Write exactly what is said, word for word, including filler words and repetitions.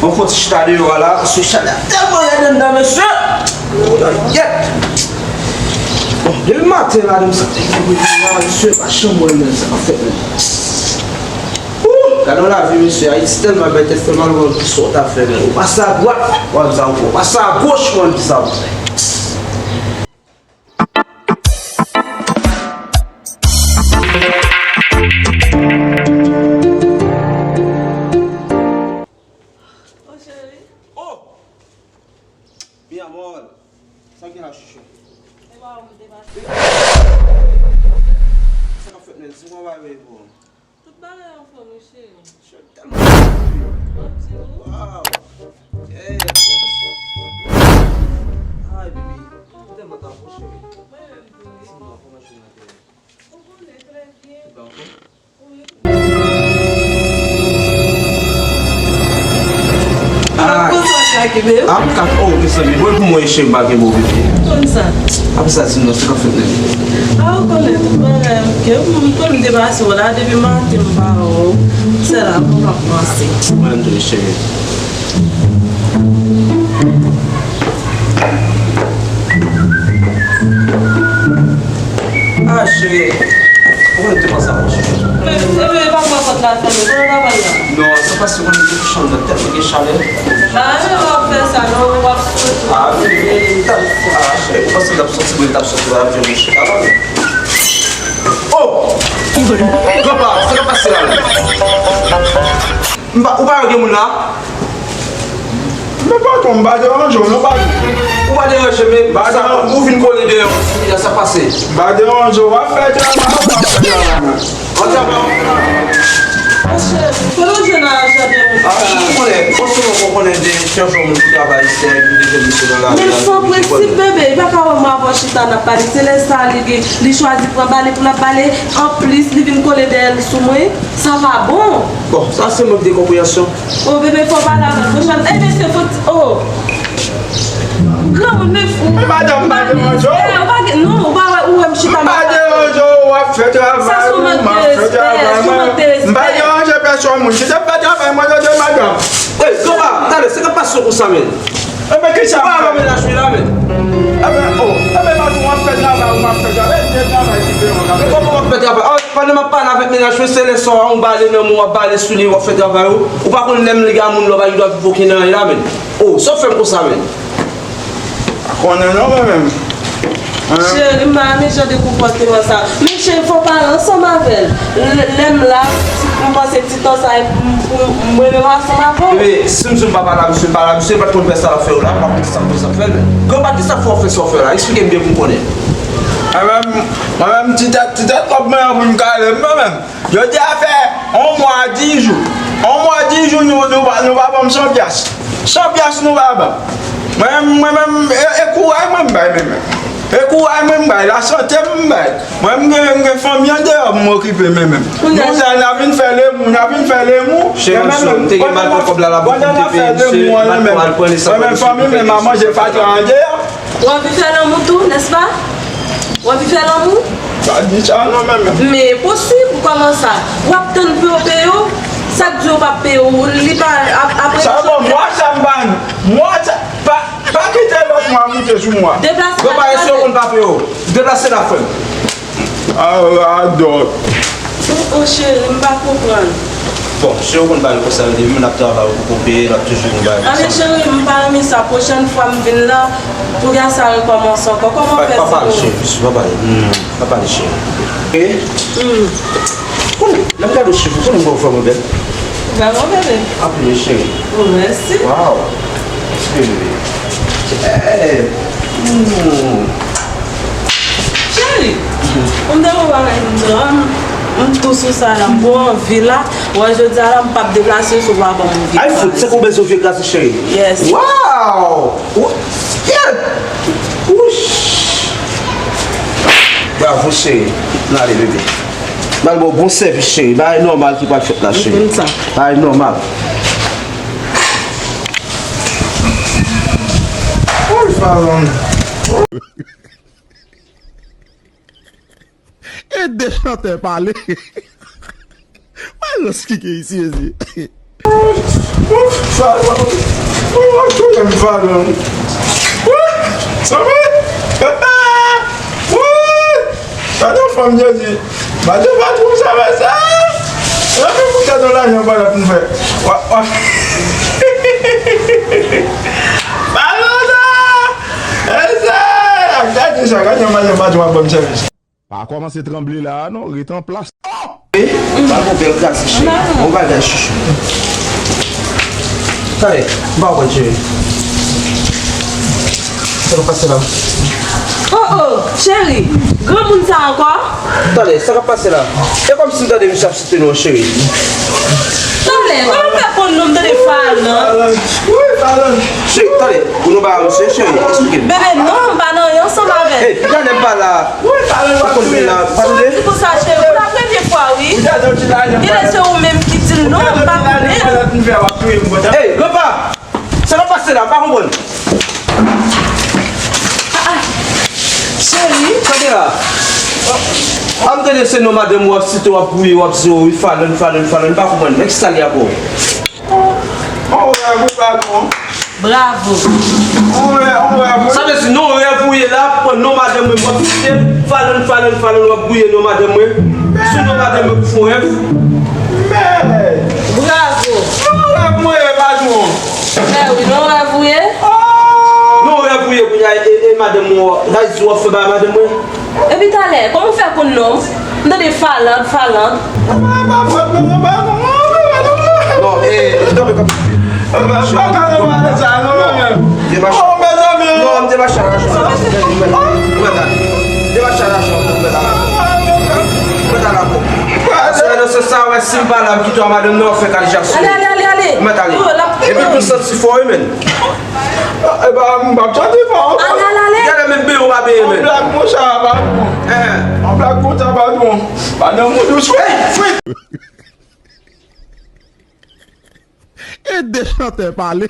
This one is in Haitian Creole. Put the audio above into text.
Mwen fè yon ti chita deyò a la, paske chalè a tèlman rèd anndan, mesye. Ouyèt! Bon, depi maten, madanm sa te gen pou vin la, mesye, pa chanm wè menm sa k ap fèt menm. Ooh, gade yon lavi, mesye, Ayiti tèlman bèl, tèt fè mal, ou pa konn kisa w ta fè menm. Ou pase adwat, w ap di sa w fè. Ou pase agoch, ou konn kisa w fè. Oh, cheri. Oh! Mi amor. Sa gen la, chouchou? E pa ou m te pase. Sa k ap fèt, men? Si mwen pa reve pou ou. Tout bagay anfòm, wi, cheri. Cheri, tèlman. Mwen di ou. Wow. Yeah. Ay, baby. Tèlman ta bon, cheri. Mwen menm tou, wi. Sinon, kòman jounen an te ye? Ou konnen trè byen. Tout bagay anfòm? Wi. Ah, ah, m ka, oh, mezanmi, bon pou mwen, cheri, m pa gen bon bebe. Konn sa. Apre sa, di m non, se k ap fèt menm? Ah, ou konnen tout bagay, ok. M konn m te pase w la, depi maten m pa wè w. Se la, m p ap panse. Mwen menm tou, cheri. Ah, cheri. Ou konnen te panse a mwen, cheri. Men, men, men, pa pran pòt la fèmen. Kote w t ap al la? Non, se paske ou konnen depi chanm nan tèlman gen chalè. Ah, men w ap fè sa, non, w ap soti. Ah, wi, wi, wi, m t ap, ah, cheri, ou panse m t ap soti, mwen t ap soti la, ap jwenn mouche, ta pale. Oh! Granpa, sa k ap pase la menm? M pa, ou pa wè gen moun la? Men patwon, m pa deranje w non, patwon. Ou pa deranje, men sa, ou vin kole dèyè m, kounye a sa pase. M pa deranje w, w ap fè travay ou, w ap fè travay mwen. An travay ou. Monchè, kote w jwenn ajan de moun sa? Ah, ou konnen, fòseman ou konnen de chèche yon moun pou travay isit, epi de jèn mesye nan lari a. Men san prensip, bebe, li pa ka wè mwen avè w chita n ap pale. Se lè sa li gen, li chwazi pran bale pou l ap bale. Anplis, li vin kole dèyè l sou mwen. Sa pa bon. Bon, sa se mank de konpreyansyon. Oh, bebe, fò w pale avè l. Franchman, eh, mesye, fò, oh. Granmoun, men fou. Men madanm, m pa deranje w. Eh, ou pa gen, non, ou pa wè, ou wè m chita m pa deranje w, w ap fè travay ou, m ap fè travay mwen. M pa deranje pèsonn moun. Si se fè travay mwen, tande madanm. Ey, granpa, tande, sa k ap pase w konsa, men? Enben, kisa m fè? Ou pa wè mennaj mwen la, men? Enben, oh, enben, madanm, w ap fè travay ou, m ap fè travay, se travay diferan la. Men kòman w ap fè travay? Ah, pandan m ap pale avèk mennaj mwen, se lè sa w a, yon bale nan men w, w ap bale sou li, w ap fè travay ou. Ou pa konn lè m lega moun la, w pa gen dwa viv okenn anyen la, men. Oh, sa w fè m konsa, men? Pa konnen non, mwen menm. Cheri, m pa renmen jan de konpòteman sa. Men cheri, fò w pale ansanm avè l. Lè, lè m la, m panse ti tan sa, m, m, mwen menm ansanm avè w. Bebe, si m di w m pa pale a misye, m pale a misye, li pa t konn fè sa l ap fè yo la, m pa konn kisa m fè sa fè l. Granpa, kisa k fè w fè sa w fè la? Eksplike m byen pou m konnen. Mwen menm, mwen menm, ti tèt, ti tèt kòb mwen an pou m kale m, mwen menm. Jodi a fè yon mwa dis jou. Yon mwa dis jou nou, nou, pa- nou pa ban m san pyas. San pyas nou pa ban m. Mwen, mwen menm, e, e kouray mwen m bay, mwen menm. E kouray mwen m bay, lasante m m bay. Mwen m gen, m gen fanmi andeyò m okipe, mwen menm. Kounye a, nou sa, n a vin fè lemou, n a vin fè lemou. Cheri, m te gen mal pran kòb la, la, pou m te peye misye, m pa t pran l pran esans. Mwen menm, fanmi m menm ap manje fatra andeyò. W anvi fè lanmou tou, nèspa? W anvi fè lanmou? Pa di sa non, men, men. Men e posib, kòman sa? W ap tann pou yo peye w? Sa k di yo p ap peye w? Li pa ap- apre. Sa bon, mwa sa m pa, mwa sa, pa, pa kite lòt mwa moute sou mwa. Deplase. Yo pa eseye konn pa peye w. Deplase la, frè m. Ah, radòt. Oh, oh, cheri, m pa konprann. Bon, cheri, ou konn bagay konsa yo, depi moun ap travay ou poko peye, l ap toujou gen bagay konsa. Anben cheri, m pa renmen sa. Pwochèn fwa m vin la, pou gade sa rekòmanse ankò. Kòman w fè se pou mwen? Pa pale, cheri, pa pale. Hmm, pa pale, cheri. E? Hmm. Konnen, lè m gade w, cheri, ou konnen m wè w vrèman bèl. Vrèman, bebe? Anpil, wi, cheri. Oh, mèsi. Waw. Mèsi, bebe. Eh, hmm. Cheri, m te wè w bagay m di w, m, m tou sou sa la, m gon anvi la. Wè, jodi a la, m p ap deplase si w pa ban m yon vye kraze. Ay, fout, se konbyen yon vye kraze, cheri? Yes. Waw! Ou, yeah! Wouch! Bravo, cheri. N ale, bebe. M al ba w bon sèvis, cheri. Bagay nòmal ki pral fèt la, cheri. M konn sa. Bagay nòmal. Woy, Faron. E de chantè pale. Wè rans ki gen isi, mezye. Falon. Ou ap touye m, Falon. Wi! Sanmi! Wi! Gade yon fanm, Jezi. Madan patwon sa, mesye. Anpil pou tèt yon lajan pa la pou n fè. Wa, wa. Falon sa! Mesye! Gade sa, gade yon madan patwon ap ban m sèvis. Pa kòmanse tranble la a non, ret an plas. Wi, pa gon bèl kraze cheri. Bon bagay chouchou. Tande, m pa konprann cheri. Sa k ap pase la? Oh oh, cheri, granmoun sa ankò? Tande, sa k ap pase la? E kòmsi m tande misye ap site non cheri. Talè, kòman w fè konn non m tande Falon? Wi, Falon. Cheri, tande, pou nou ba misye cheri, eksplike m. Bebe, non, m pa nan anyen ansanm avè l. Hey, piga nèg pa la. Wi, Falon, w ap touye m. Ou konn la, pa tande? Di konsa, cheri, pou la premye fwa, wi. Genlè se ou menm ki di l non, m pa konnen. Hey, granpa! Sa k ap pase la, m pa konprann. Ah, ah. Cheri. Tande la. A m tande se non madanm w ap site, w ap gouye, w ap di, wi, Falon, Falon, Falon, m pa konprann. Men kisa l ye ankò? On rèv, wi, patwon. Bravo. On rèv, on rèv, wi. Sa vle di, non rèv ou ye la, pran non madanm mwen, w ap site, Falon, Falon, Falon, w ap gouye non madanm mwen. Sou non madanm mwen pou fè on rèv. Men. Bravo. On rèv mwen ye, patwon. Mè wi, non rèv ou ye? Non rèv ou ye, kounye a, e, e madanm mwen, sa vle di w ap fè bagay madanm mwen? Epi talè, kòman w fè konn non m? M tande Falon, Falon. Non, e, e, tanpri, tanpri. M pa ka nan bagay sa, non, non, non. M te mache. Oh, mezanmi. Non, m te mache a lajan. Ou mèt ale. M te mache a lajan, ou mèt ale. Ou mèt ale ankò. Se nan sans sa, wè, si m pa la, m kite w a madanm nan, w ap fè kalejak sou li. Ale, ale, ale, ale. Ou mèt ale. Epi pou santi fò, wi, men. E pa, m p ap chante fò. Ale, ale, ale. Gade menm benyen w pa benyen, men. On blag konsa pa bon. Hein. On blag konsa pa bon. Pa nan mood ou sou. Hey, frit. E de chantè pale.